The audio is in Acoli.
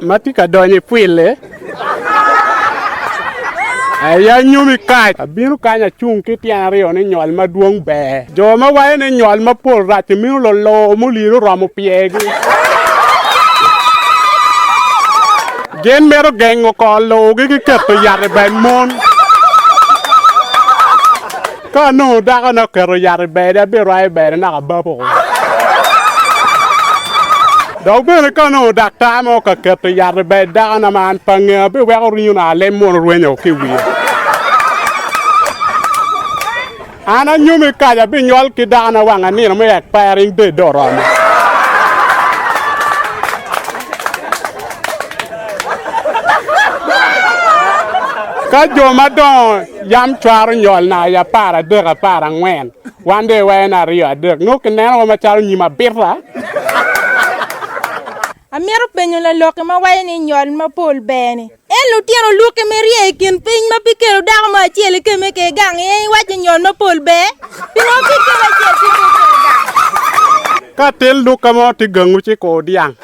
Ma tye ka donyo i pwil-li aye anyomi kac. Abino kany acung ki tyen aryo ni nywal madwong ber. Jo ma waco ni nywal mapol rac-ci mino loloo muliro oromo pyergi. Gin mito gengo kor lugi ki keto yat i bed mon. Ka anongo dakona oketo yat i bede, abirwayo bede naka babo. Dok bene ka onongo daktar mo ka keto yat i bed dakona ma an pe angeyo, abiweko ringona alem mono rwenyo ki i wiye. An anyomi kac abinywal ki dakona wang anino me expiring date dong oromo. Ka jo madongo yam cwaro nywalna i aparadek aparangwen, wan dong iweyo ni aryo adek, nongo kinenowa macalo nyim abita. Amito penyo lalokki ma waco ni nywal mapol ber-ni. En lutino lukki me rye i kin piny ma bikelo dako mo acel i keme ke gang iye iwaco ni nywal mapol ber? Pingo bikelo acel ci bikelo gang? Ka atin lukka mo tye gangu ci kur dyang.